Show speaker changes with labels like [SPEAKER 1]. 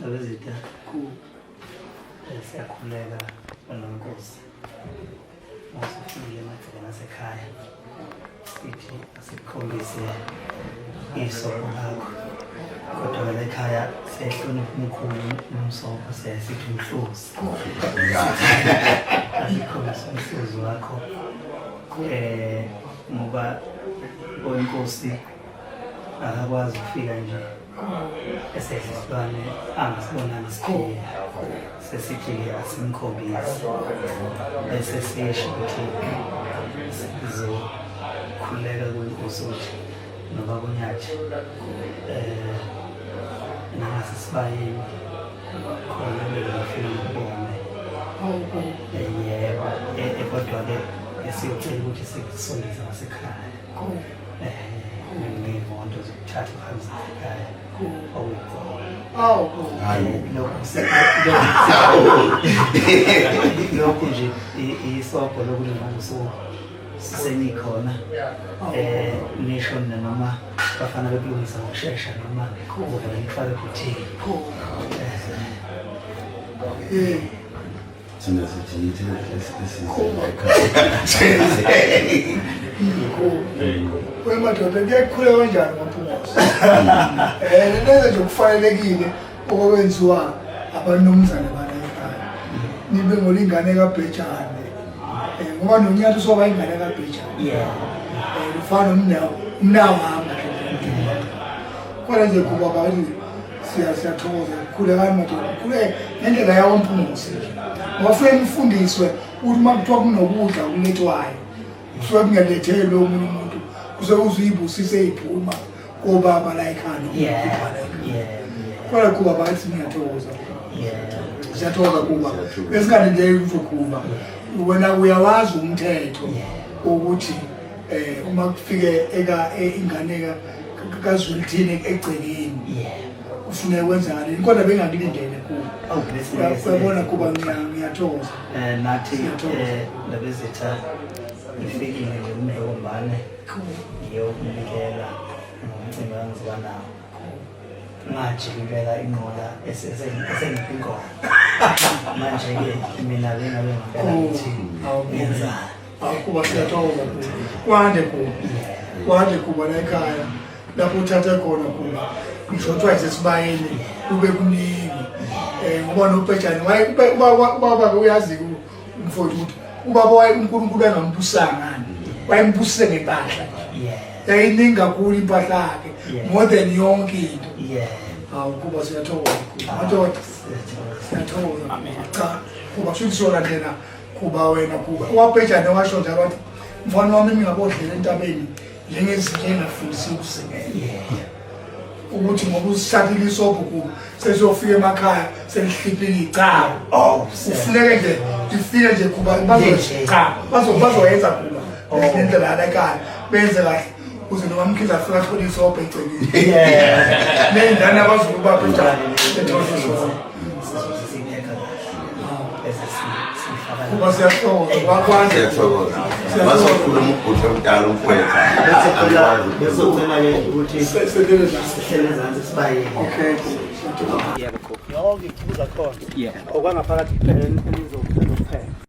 [SPEAKER 1] Ndabezitha, siyakhuleka nonkosi. Masufikile emagcekeni asekhaya. Sithi asikukhombise isobho lakho. Kodwa vele ekhaya siyahlonipha umkhulu umsobho, siyaye sithi umhluzi. Asikukhombise umhluzi wakho. Ngoba oyinkosi akakwazi ukufika nje esedla isilwane angasibonanga siphila. Sesithi-ke asimkhombise bese sisho ukuthi sizokhuleka kwinkosi ukuthi noba kunyathi nangasesibayeni khona bengafuna ukubone. Yebo, kodwa-ke esiyocela ukuthi sikusondeze ngasekhaya ngey'moto zokuthatha uhambe ekhaya okuyikona. Lokhu nje isobho lokuthi ngoba senikhona nisho nina noma bafana bekulungisa ngokushesha noma kuzovele nifake ebhuthini.
[SPEAKER 2] Thina sithi yithi esizela ekhaya.
[SPEAKER 3] We madoda, kuyakhula kanjani kwaMpungose? Lenza nje kufanelekile okwenziwa abanomzane bala ekhaya. Nibe ngolingane kaBhejane. Ngoba nonyaka usoba ingane kaBhejane. Ufana nomnawo, umnawo wami kahle. Kodwa nje kuba bathi siyathokoza khulekani madoda, khuleke ngendlela yakwaMpungose nje. Ngoba kufanele nifundiswe ukuthi uma kuthiwa kunokudla okulethwayo kusuke kungelethelwe omunye umuntu, kusuke uzuyibusise iphuma kobaba la ekhaya. Kodwa kuba bathi ngiyathokoza. Siyathokoza kuba besingalindele lutho kuba wena uyawazi umthetho ukuthi uma kufike eka ingane kaZwelithini egcekeni kufuneka kwenzakaleni, kodwa bengakulindele kuba. Uyabona kuba ngiyathokoza.
[SPEAKER 1] Nathi Ndabezitha ifikile nje umdlokombane ngiyokunikela ngomcimbi engizoba nawo. Ngajika impela inqola esengipha inkomo. Manje-ke mina bengabe ngempela ngithi ngenzani.
[SPEAKER 3] Kuba siyathokoza kuba. Kwande kuba. Kwande kuba la ekhaya lapho uthathe khona kuba ngisho kuthiwa isesibayeni kube kuningi. Ngoba noBhejane ubaba uyazi umfowethu ukuthi ubaba waye uNkulunkulu engambusanga ngani, wayembusise ngempahla nje. Yayiningi kakhulu impahla yakhe, more than yonke into. Hawu kuba siyathokoza kuba. Madoda siyathokoza. Cha kuba kusho ukuthi siyolandela kuba wena kuba. UWabhejane washo njalo wathi mfana wami ngingabodlela entabeni njengezinto engafundisi ukuzingela. Ukuthi ngoba usithathile isobho kuba sesiyofika emakhaya selihliphile icala. Ufuneke nje ifike nje kuba cha bazoyenza kuba ngendlela yala ekhaya benze kahle ukuze noma Mkhize afike athole isobho egcekeni. Ney'ngane abazukulu bakhe njalo bethole isobho. Kuba siyathokoza kwakwande.
[SPEAKER 2] Siyathokoza. Bazokhuluma ubhuti omdala umfowethu.
[SPEAKER 1] Besocela-ke ukuthi
[SPEAKER 3] Sihlele
[SPEAKER 1] sihlele ezansi sibayeni.
[SPEAKER 3] Okay.
[SPEAKER 1] Yebo, yonke ichuza khona. Okwangaphakathi kuphela enizokuthatha.